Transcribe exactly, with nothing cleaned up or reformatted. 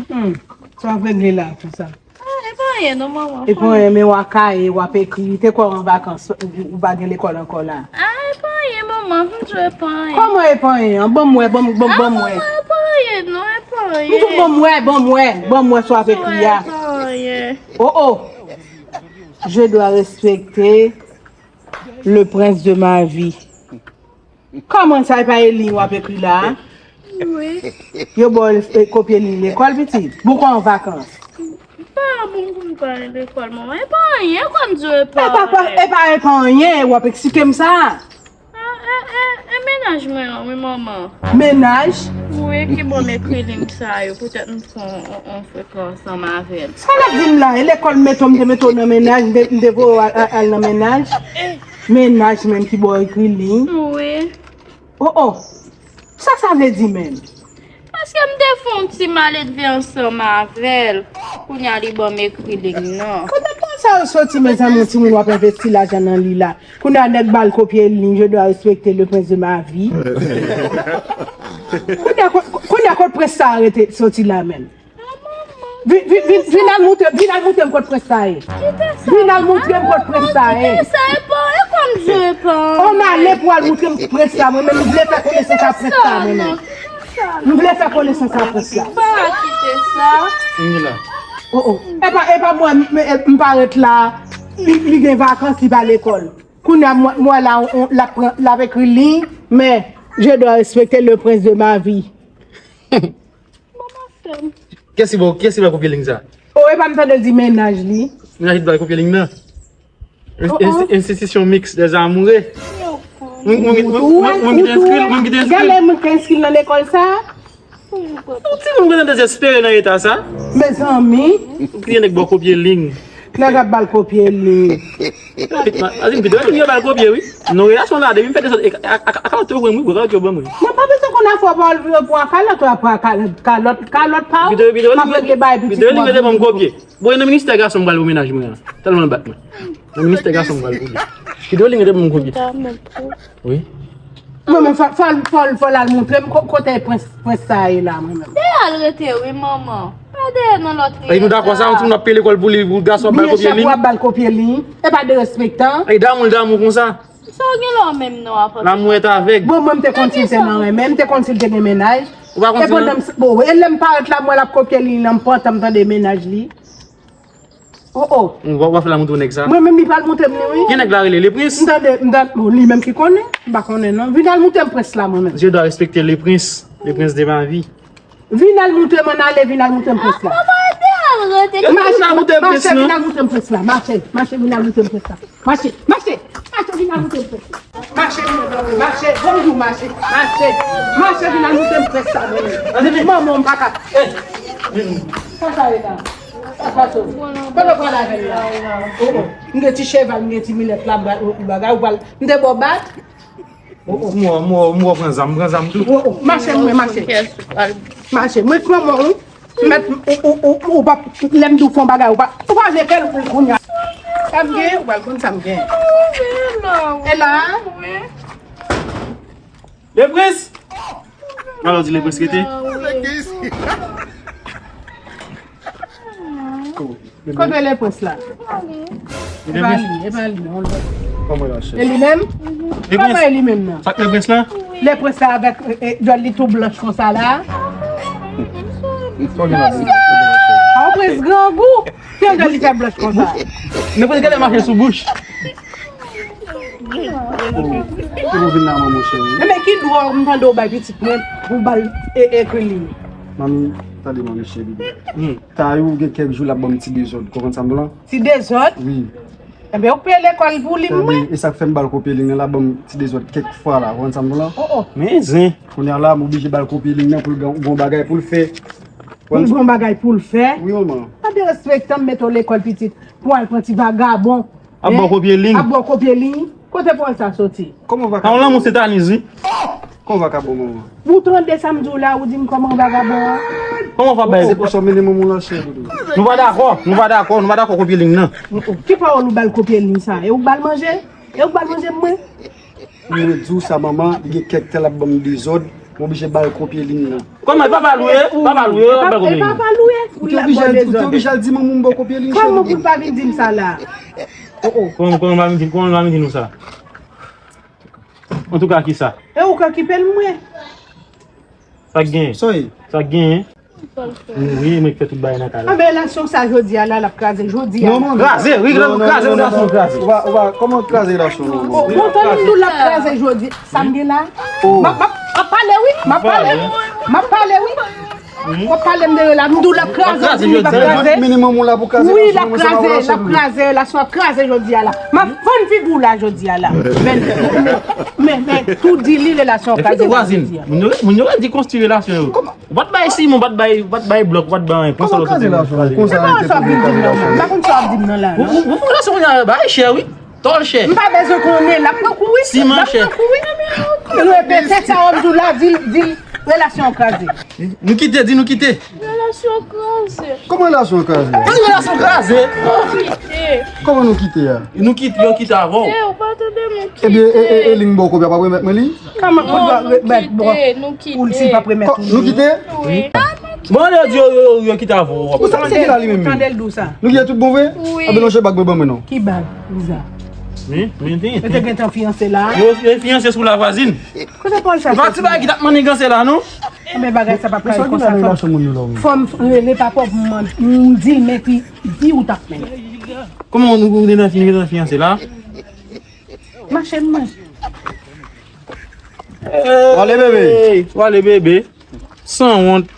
Hmm. Sa w ap regle la konsa? Ah, e pa anyen non, manman. E pa anyen, men w a kaye, w ap ekri. Te kwè w an vakans, ou, ou pa gen lekòl ankò la. Ah, e pa anyen, manman. M di w e pa anyen. Kòman e pa anyen? Ban m wè, ban m, ban m, ban m wè. Ah, manman, e pa anyen non, e pa anyen. M di w ban m wè, ban m wè, ban m wè sa w ap ekri a. E pa anyen. Oh, oh. Je dois respecter le prince de ma vie. Kòman sa, e pa e liy w ap ekri la a? Wi. Yo ba w, e, kopye liy lekòl, pitit? Bon, ou an vakans? Pa bon pou m pa al lekòl, manman. E pa anyen, kòm di w e pa anyen. E pa, pa, e pa, e pa anyen, w ap eksite m sa. Ah, e, e, e mennaj mwen an, wi, manman. Mennaj? Wi, ki ban m ekri liy sa yo, poutèt m fè yon, yon, yon frekans ansanm avè l. Sa w ap di m la? E lekòl m mete w, m te mete w nan mennaj, m te, m te voye w al, al, al nan mennaj? Mennaj menm ki ba w ekri liy? Wi. Oh, oh. Sa sa vle di menm? Paske m te fè yon ti maledve ansanm avè l. Kounye a li ban m ekri liy nan. Kote pwen sa yo soti, mezanmi, yon timoun w ap envesti lajan nan li la? Kounye a nèg ba l kopye liy, je dois respecter le prince de ma vie. Kounye a, ko-, kounye a kot prens sa a rete soti la menm? Vin, vin, vin, vin al montre, vin al montre m kot prens sa ye. Vin al montre m kot prens sa ye. Kite sa, e pa, e kòm di w e pa. On ale pou al montre m prens la, mwen menm, m vle fè konesans ak prens sa, mwen menm. M vle fè konesans ak prens la. Pa kite sa. Vini la. Oh, oh. E pa, e pa mwen, m, m, m parèt la. Li, li gen vakans, li pa lekòl. Kounye a, mwen, mwen la, on, l ap pran, l ap ekri liy, men je dois respecter le prince de ma vie. Manman fè m. Kiyès ki ba w, kiyès ki ba w kopye liy sa? Oh, e pa m tande l di mennaj li. Mennaj li ba l kopye liy nan? Ins-, Oh, oh. ins-, Institution Mixte des Amoureux. Yo konn. Moun, moun, moun, moun, moun ki te enskri l, moun ki te enskri l. Gade moun ki enskri l nan lekòl sa. Yon timoun gentan dezespere nan eta sa. Mezanmi. Ou kriye nèg ba w kopye liy. Nèg ap ba l kopye liy. Pit, ma, ma di m pito, yo ba l kopye, wi. Non, relasyon la, depi m fè dezòd, e, a, a, a, kalòt yo pran m, wi, gwo kalòt yo ban m, wi. Mwen pa bezwen konn afè w pa al pran kalòt, w ap pran kalòt, kalòt, kalòt pa w. Pito, pito, m ap regle bagay pitit mwen. Pito, li mete ban m kopye. Bon, e nan ministè gason m pral pou mennaj mwen an. Tèlman l bat mwen. Nan ministè gason m pral pou li. Pito, li mete ban m kopye. Wi. Mwen menm, fò, fò, fò, fò l al montre m ko-, kote prens, prens sa ye la, mwen menm. Dèyè l rete, wi, manman. Pa dèyè nan lòt. Ey, nou dakò sa, yon timoun ap peye lekòl pou li, pou gason ap ba l kopye liy. Byen chè pou ap ba l kopye liy. E pa derespektan. Ey, damou l damou konsa. Sa w gen la w menm non, apa. L'amour est aveugle. Bon, mwen, m te konn si l te nan renmen, m te konn si l te gen mennaj. Ou pa konn si l nan. E pandan m, bon, e lè m parèt la, m wè l ap kopye liy nan, m pantan m tande mennaj li. Oh, oh. W a, w a fè l a montre w nèg sa? Mwen menm, li pral montre m li, wi. Ki nèg la rele? Le Prince? M tande, m tande, bon, li menm ki konnen. M pa konnen, non. Vin al montre m prens la, mwen menm. Je dois respecter le prince, le prince de ma vie. Vin al montre m, ann ale, vin al montre m prens la. Papa, ede al rete. Mache, mache, vin al montre m prens la. Mache, mache, vin al montre m prens la. Mache, mache, mache, vin al montre m prens la. Mache, mache, bonjou, mache, mache, mache, vin al montre m prens la, mwen menm. Manman, m pa ka. Sa sa ye la? Sa pase w? Kote w pral avè l la? Oh, oh. M gen ti cheval, m gen ti milèt la, m pral, ou, ou bagay, ou pral, m te ba w bat. Oh, oh. M wè, m wè, m wè w pran zam, m pran zam tou. Oh, oh. Mache, mwen, mache. Mache, mwen pran mwen, wi. Mèt, ou, ou, ou, ou pa, lè m di w fè yon bagay, ou pa, ou pa vle fè l pou l kounye a. Sa m gen, ou pral konn sa m gen. E la? Le Prince! Alò, di Le Prince rete. Kote Le Prince la? E pa li, e pa li, non. Kòman la, chè? E li menm? Kòman e li menm nan? Sa k Le Prince la? Le Prince la avèk, e, e, djòl li tou blanch konsa la. Kòman la? A, Le Prince grangou. Ki jan li fè blanch konsa? Le Prince genlè mache sou bouch. Ou vin la, manman cheri. Enben, ki dwa m tande w bay pitit mwen pou ba l e, ekri li? Manmi, tande manmi cheri. Hmm. Tayou gen kèk jou l ap ban m ti dezòd. Konprann sa m di w la? Ti dezòd? Wi. Enben, ou peye lekòl pou li, mwen. E sa k fè m ba l kopye liy nan, l ap ban m ti dezòd kèk fwa la. Konprann sa m di w la? Oh, oh. Men zen. Kounye a la, m oblije ba l kopye liy nan pou l gen yon bagay pou l fè. Pou l gen yon bagay pou l fè? Wi, manman. Pa derespektan m mete w lekòl, pitit, pou al pran ti vagabon. Ap ba w kopye liy. Ap ba w kopye liy. Kote pawòl sa soti? Kòman w va ka... A yon lanmou Sentaniz, wi. Kòman w va ka bon manman? Ou tande sa m di w la, ou di m kòman vagabon an? Kòman w va bay? Se pou sa w mennen manman w la, cheri. Nou pa dakò, nou pa dakò, nou pa dakò kopye liy nan. Ki pawòl ou ba l kopye liy sa? E ou k ba l manje? E ou k ba l manje mwen? Mwen di w sa, manman, li gen kèk tan l ap ban m dezòd. M oblije ba l kopye liy nan. Kòman? Papa Lou ye? Papa Lou ye? Papa Lou ye? Ou te oblije al, ou te oblije al di manman m ba w kopye liy, cheri. Kòman pou l pa vin di m sa la? Oh, oh. Kòman, kòman l pa vin di, kòman l pa vin di nou sa? Antouka, kisa? E ou k okipe l, mwen. Sa k genyen? Sa k genyen? Wi, mwen k fè tout bagay nan kay la. Anben, relasyon sa jodi a la, l ap kraze jodi a la. Kraze, wi, kraze, relasyon kraze. Ou va, ou va, kòman kraze relasyon nou? Bon, bon, tann nou l ap kraze jodi. Sa m gen la? M ap, m ap, m ap pale, wi. M ap pale. M ap pale, wi. W ap pale m de relasyon. M di w l ap kraze, m di w l ap kraze. Minimòm ou la pou kraze relasyon nou, mwen se pa relasyon nou. Wi, l ap kraze, l ap kraze, relasyon ap kraze jodi a la. M ap fann figi w la jodi a la. Men, men, men, men, tou di li relasyon kraze jodi a. Moun yo, moun yo redi konstwi relasyon yo. Ou pa t bay siman, ou pa t bay, ou pa t bay blòk, ou pa t bay anyen. Pran sa lòt kote. Kòman kraze relasyon konsa? M pa konn sa w ap di m nan la. Ou, ou, ou fè relasyon kounye a, bagay chè, wi. Tòl chè. M pa bezwen konnen, l ap pran kou, wi. Siman chè. L ap pran kou, wi. Repete sa w ap di w la, di l, di l, relasyon an kraze. Nou kite, di nou kite. Relasyon kraze. Kòman relasyon kraze? Kòman relasyon kraze? Nou kite. Kòman nou kite a? Nou kite, yo kite avè w. Ou pa tande nou kite. Ebyen, e, e, e li m ba w kopye a, pa remèt mwen li? Kòman, pou l pa remèt, bon, pou l si l p ap remèt ou li? Nou kite? Wi. Bon, yo di yo, yo, yo, yo kite avè w. Ou sa, sa ki la li menm? Tande l di w sa. Nou kite tout bon vre? Wi. Anben, lonje bag mwen ban mwen non. Ki bag? Uza. Wi, men te. Yo te gentan fiyanse la. Yo, yo fiyanse sou lavwazin. Kote Pòl sa soti? Yon ti bagay ki t ap maniganse la, non? Anben, bagay sa p ap kay konsa. Fò m rele papa w pou m di l men ki vi ou t ap mennen. Kòman nou, nou te nan fiyanse la? Mache m manje. Wale bebe. Wale bebe. Sanwont.